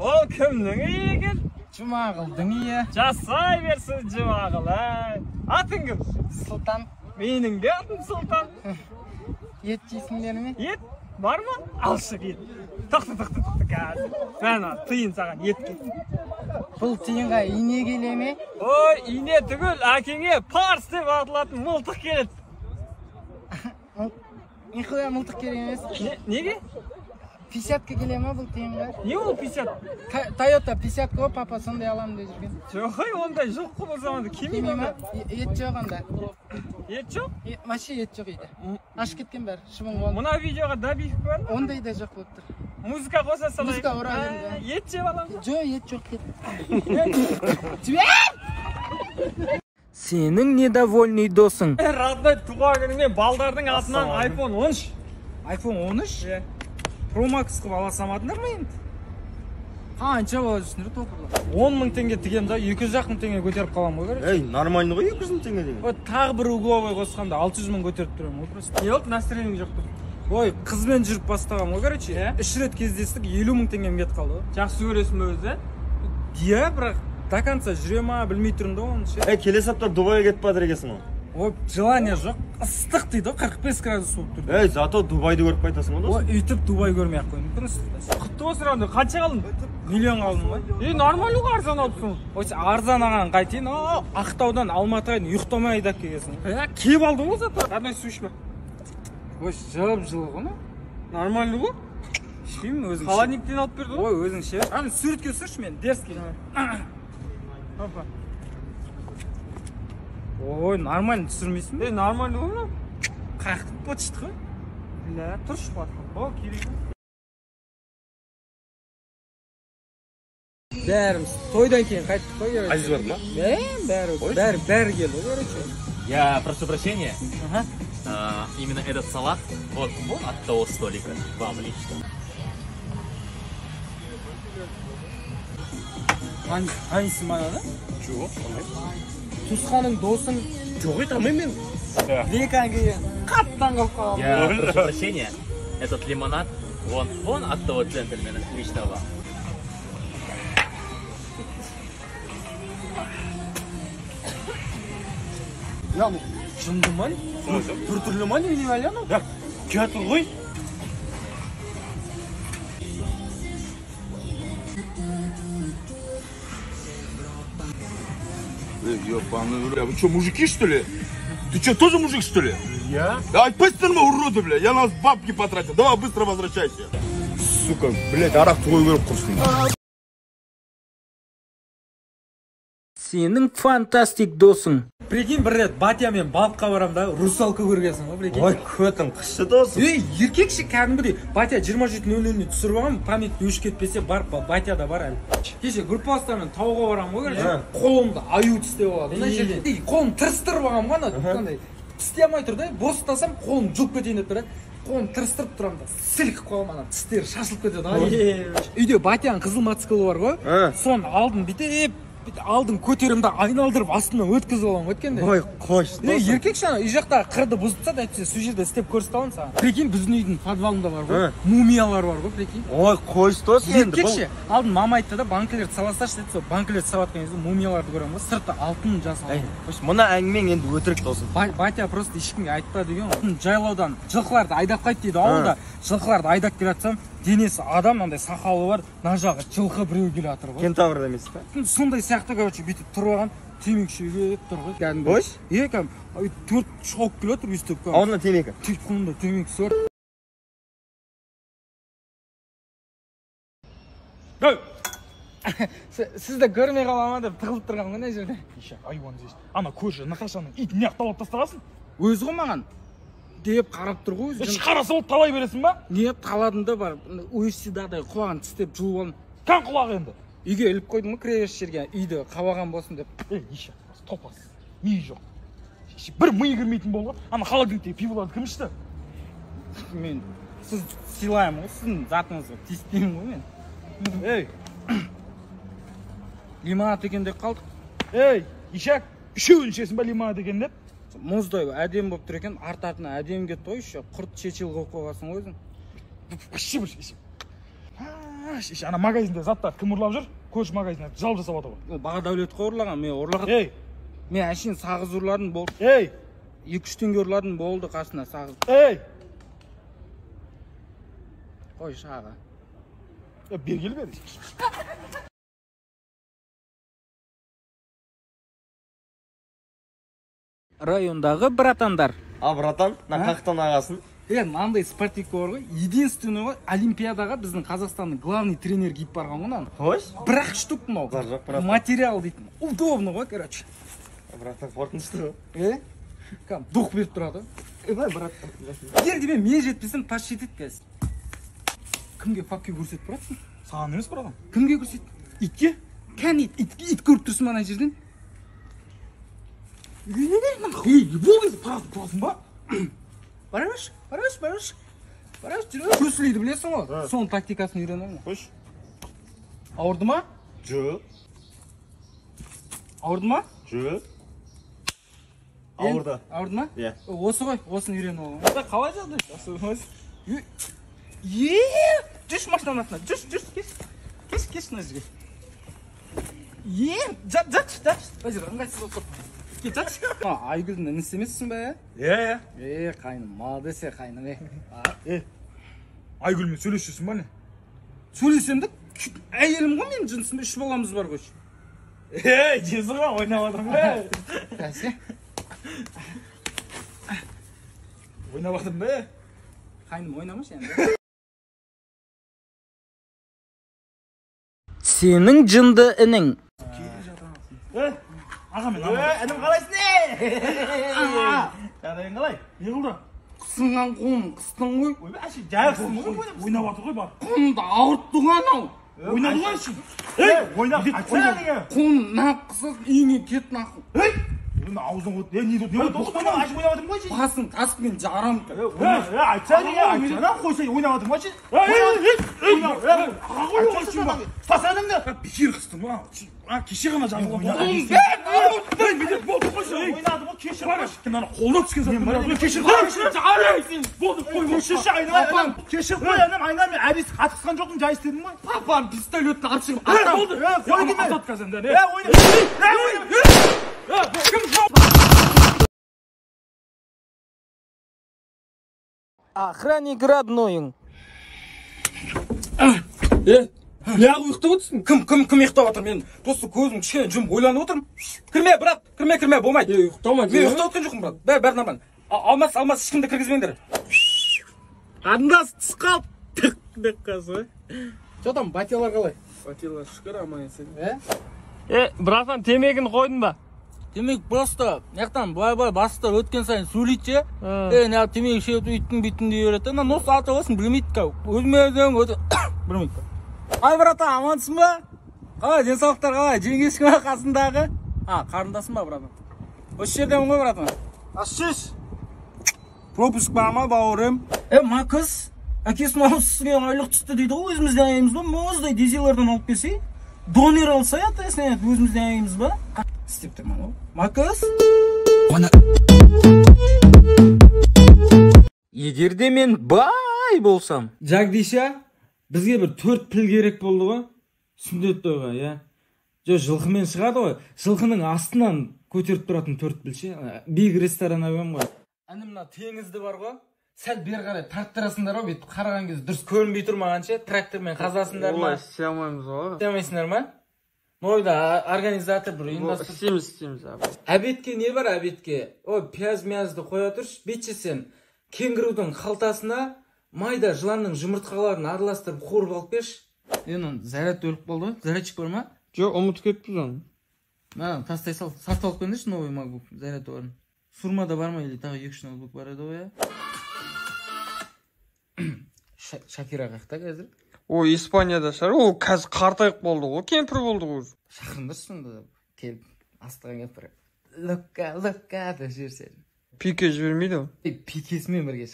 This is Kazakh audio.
Бұл кімнің үйі екен? Жұмағұлдың үйі. Жасай берсін Жұмағұл, әй. Атың кім? Сұлтан. Менің де атым Сұлтан. Ет жейсіңдер ме? Ет бар ма? Алшы ет. Тоқта, тоқта, тоқта, қазір. Мә, тиын саған ет кет. Бұл тиынға ине келе ме? Ой, ине түгіл, әкеңе парс деп атылатын мылтық келеді. Нихуя мылтық керек емес. Неге? Пятьдесятка келе ма бұл тиынға? Не ол 50? Тойота 50 ғой, папа сондай аламын деп жүрген. Жоқ, ой, ондай жоқ қой бұл заманда. Келмей ма? Ет жоқ онда. Ет жоқ? Вообще ет жоқ үйде. Ашып кеткен бәрі, шыбын қуалап. Мына видеоға добивка бар ма? Ондай да жоқ болып тұр. Музыка қоса салайық. Музыка ұра берді. Ет жеп аламыз. Жоқ, ет жоқ деді. Жібер! Сенің недовольный досың. Родной, туған күніңмен балдардың атынан iPhone 13. iPhone 13? Иә. Pro Max қылып ала салмадыңдар ма енді? Қанша бала жүрсіңдер топырлап? 10 мың теңге тігемін да, 200 мың теңге көтеріп қаламын ғой, короче. Ей, нормально ғой 200 мың теңге деген. Ой, тағы бір угловой қосқанда 600 мың көтеріп тұрамын ғой просто. Не болды, настроениең жоқ тұр? Ой, қызбен жүріп бастағанмын ғой, короче. Иә? 3 рет кездестік, 50 мың теңгем кетіп қалды ғой. Жақсы көресің бе өзі? Иә, бірақ до конца жүре ма, білмей тұрмын да оны ше. Ей, келесі апта Дубайға кетіп жатыр екенсің ғой. Ой, желание жоқ. Ыстық дейді ғой, 45 градус болып тұр. Ей, зато Дубайды көріп қайтасың ғой, досым. Ой, өйтіп Дубай көрмей ақ қой, мүмкін ыстықта. Құтты болсын, родной. Қанша қалдың? Миллион қалдым ғой. Ей, нормально ғой, арзан алыпсың. Ой, сен арзан алған қайтейін? Ау, Ақтаудан Алматыға дейін ұйықтамай айдап келгенсің. Е, киіп алдың ғой зато. Родной, су ішме. Ой, жып-жылы ғой, мынау. Нормально ғой. Ішпеймін, өзің іше. Холодильниктен алып берді ғой. Ой, өзің іше. Аны суретке түсірші мен, дерзкий. Опа. Ой, нормально түсірмейсің бе? Ей, нормально ғой мынау. Қаяқтың быт-шыты ғой? Бля, тұршы қуатқа. О, керек. Бәріміз тойдан кейін қайттық қой, короче. Азиз барды ма? Е, бәрі келді, короче. Я прошу прощения. Ага. Именно этот салат вот вон от того столика вам лично. Танисың ба ананы? Жоқ, Туысқаның, досың. Жоқ, ей, танымаймын мен. Лекан келген. Қатты таңқалып қалғанмын. Я прошу прощения. Этот лимонад вон от того джентльмена лично вам. Я, жынды ма? Біртүрлі ма, не әлі анау? Я, театр ғой. Эй, ебаный, бля, вы что, мужики, что ли? Ты что, тоже мужик, что ли? Я? Да, быстро, уроды, бля, я на вас бабки потратил. Давай, быстро возвращайся. Сука, блядь, арақ твой көріп құрсын. Сенің фантастик досың. Прикинь, бір рет Батя мен балыққа барам да, русалка көргенсің ғой, прикинь. Ой, көтің қышты досым. Ей, еркекше кәдімгідей. Батя 27.00-не түсіріп алған, память өшіп кетпесе барып, Батя да бар әлі. Кеше группаластармен тауға барамын ғой, короче, қолымды аю тістеп алады. Мына жерден. Ей, қолым тырыстырып алғанмын ғой, ана, андай тістей алмай тұр да, бос ұстасам қолым жұлып кетейін деп тұр да. Қолым тырыстырып тұрамын да, сілкіп қаламын, ана тістері шашылып кетеді ғой. Үйде Батяның қызыл мотоциклі бар ғой, соның алдын бүйтіп, алдын көтеремін да айналдырып астынан өткізіп аламын өткенде. Ой, қойшы, Ей, еркекше ана үй жақтағы қырды бұзып тастады, әйтпесе сол жерде істеп көрсете аламын саған. Прикинь, біздің үйдің подвалында бар ғой, мумиялар бар ғой, прикинь. Ой, қойшы, досым енді. Еркекше, алдын мама айтты да, банкілерді сала салшы деді, сол банкілерді салып жатқан кезде мумияларды көремін ғой, сырты алтын жасалған. Қойшы, мына әңгімең енді өтірік, досым. Батя просто ешкімге айтпа деген ғой. Жайлаудан жылқыларды айдап қайт дейді ауылда. Жылқыларды айдап келе жатсам, денесі адам, андай сақалы бар, мына жағы жылқы біреу келе жатыр ғой. Кентаврда емес па? Сондай сияқты, короче, бүйтіп тұрып алған, темекі шегіп тұр ғой. Кәдімгі. Қойшы. Е, кәдімгі, төрт шауып келе жатыр өйстіп, кәдімгі. Ауызында темекі. Сөйтіп қолында темекісі бар. Сізді көрмей қала ма деп тығылып тұрған ғой мына жерде. Еше, айуан здесь. Ана көрші Наташаның итін неғып талап тастағансың? Өзі ғой маған деп қарап тұр ғой өзі. Еш қараса болып талай бересің ба? Не таладым да барып, UFC-дадай құлағын тістеп жұлып алдым. Кән құлағы енді? Үйге іліп қойдым ғой, кіре беріс жерге, үйді қабаған болсын деп. Ей, еше, топас, миы жоқ. Еше, бір миы кірмейтін болған. Ана холодильниктегі пиволарды кім ішті? Мен сіз сыйлаймын ғой, сіздің затыңызға тиіспеймін ғой мен. Ей, лимонад екен деп қалдық. Ей, ишак, үшеуін ішесің ба лимонад екен деп? Мұздай әдемі болып тұр екен, арт-артына әдемі кетті ғой еще. Құрт шешел қойып қойғансың ғой өзің. Вообще бір шеше. Ана магазинде заттар кім ұрлап жүр? Көрші магазинде жалып жасап жатыр ғой. Баға Дәулет қой ұрлаған, мен ұрлаған. Ей! Мен әшейін сағыз ұрладым, болды. Ей! 2-3 теңге ұрладым, болды, қасына сағыз. Ей! Қойшы, аға. Бері кел, бері. Райондағы братандар. А, братан, мына қақтан ағасын. Мынандай спортивка бар ғой, единственный ғой, олимпиадаға біздің Қазақстанның главный тренер киіп барған ғой мынаны. Қойш? Бір-ақ штук мынау. Бар жоқ, братан. Материал дейтін. Удобно ғой, короче. Братан, қорқынышты ғой. Кәдімгі дух беріп тұрады. Ой, братан. Егер де мен жетпесем, тас жетеді қазір. Кімге факке көрсетіп баратсың? Саған емес, братан. Кімге көрсет? Итке? Кәне ит, ит көріп тұрсың ба ана жерден? Ей, болды, тұрасың ба? Бара берші, бара берші, бара берші. Бара берші, жүре берші. Көсілейді білесің ғой. Соның тактикасын үйренемін. Қойшы. Ауырды ма? Жоқ. Ауырды ма? Жоқ. Ауырды. Ауырды ма? Иә. Осы ғой, осыны үйреніп алған. Қалай жағдай? Жақсы. Е, жүрші машинаның артына. Жүрші, жүрші, кеш. Кеш, кеш мына жерге. Е, жат, жатшы, жатшы. Мына жер ыңғайсыз болып тұр. Кел, жатшы. Айгүлдің інісі емессің бе? Иә, иә. Қайным, молодец, қайным, е. Айгүлмен сөйлесіп жүрсің ба не? Сөйлесем де, әйелім ғой менің, жынысым, 3 баламыз бар ғой. Ей, жезі ғой, ойнап жатырмын ба? Бәсе. Ойнап жатырмын ба? Қайным, ойнамашы енді. Сенің жынды інің. Аға мен аман. Інім қалайсың, е? Жағдайың қалай? Не қылды? Қысынған қолым қыстың ғой. Ойбай, әше жай қыстың ғой. Ойнап жатыр ғой бар. Қолымды ауыртты ғой анау. Ойнады ғой әшейін. Ей, ойнап, айтсana неге? Қолым нақ қысып, үйіңе кет нахуй. Ей! Мына аузың от. Не, не, не, Тоқтама, әше ойнап жатырмын ғой. Басын таспен жарам. Е, айтсana неге? Айтсana, қойса ойнап жатырмын ғой. Ей, ей, ей, аға ғой Айтсana, ұстасana інімді. Бекер қыстың ғой. Кеше ғана жазылған. Болды, қойшы. Ойнадым ғой, кешір қойшы. Мына қолына түскен зат. Кешір қой. Болды, қой. Кешірші, айналайын. Кешір қой, інім, айналайын. Мен әдейі қатты қысқан жоқпын, жай істедім ғой. Папам пистолетін алып шығып Ей, болды. Қой деме. Атат қазір енді. Е, ойна. Е, ойна. Кім? Охранник роднойың. Неғып ұйықтап отырсың? Кім, кім, кім ұйықтап жатыр? Мен просто көзім кішкене жұмып ойланып отырмын. Кірме, брат, кірме, кірме, болмайды. Ұйықтама. Мен ұйықтап отқан жоқпын, брат. Бәрі, бәрі нормально. Алмас, алмас, ешкімді кіргізбеңдер. Қарындас түс қалып тық деп қалса. Че там, батялар қалай? Батилар шүкір, аман есен. Е? Братан, темекіні қойдың ба? Демек просто мынаяқтан былай-былай бастықтар өткен сайын сөйлейді ше. Неғып темекі шегіп үйттің бүйттің дей береді. Ана нос атып аласың, білмейді ка. Өзіме өзің өте білмейді. Ай, братан, амансың ба? Қалай, денсаулықтар қалай? Жеңешің ба қасындағы? А, қарындасың ба, братан? Осы жердемін ғой, братан. Ашиш. Пропуск бар ма, бауырым? Макс, әкесінің ауыз айлық түсті дейді ғой, өзімізден аяймыз ба? Мұздай дизелерден алып келсе, донер алса, атасына өзімізден аяймыз ба? Істеп тұрмын ғой. Макс? Егер де мен бай болсам. Жагдиша, бізге бір 4 піл керек болды ғой. Сүндет тойға, иә. Жо, жылқымен шығады ғой. Жылқының астынан көтеріп тұратын 4 піл ше. Биік ресторан алып ғой. Әне мына теңізді бар ғой. Сәл бері қарай тарттырасыңдар ғой, бүйтіп қараған кезде дұрыс көрінбей тұр маған ше. Трактормен қазасыңдар ма? Олай істей алмаймыз ғой. Істей алмайсыңдар ма? Ойда организатор бір ұйымдастырып. Істейміз, істейміз. Обедке не бар, обедке? Ой, пияз-миязды қоя тұршы. Бетше сен кенгурудың қалтасына майда жыланның жұмыртқаларын араластырып қуырып алып берші. Енді заряд өліп қалды ғой. Зарядчик бар ма? Жоқ, ұмытып кетіппіз оны. Мә, тастай сал. Сатып алып келіңдерші новый MacBook заряды барын. Сурмада бар ма или тағы 2-3 ноутбук бар еді ғой, иә? Шакира қақта қазір? О, Испанияда шығар. Ол қазір қартайып болды ғой, кемпір болды ғой. Шақырыңдаршы сонда, келіп астыға келіп бір лөкка, лөкка деп жіберсе. Пике жібермейді ғой. Пикесімен бірге.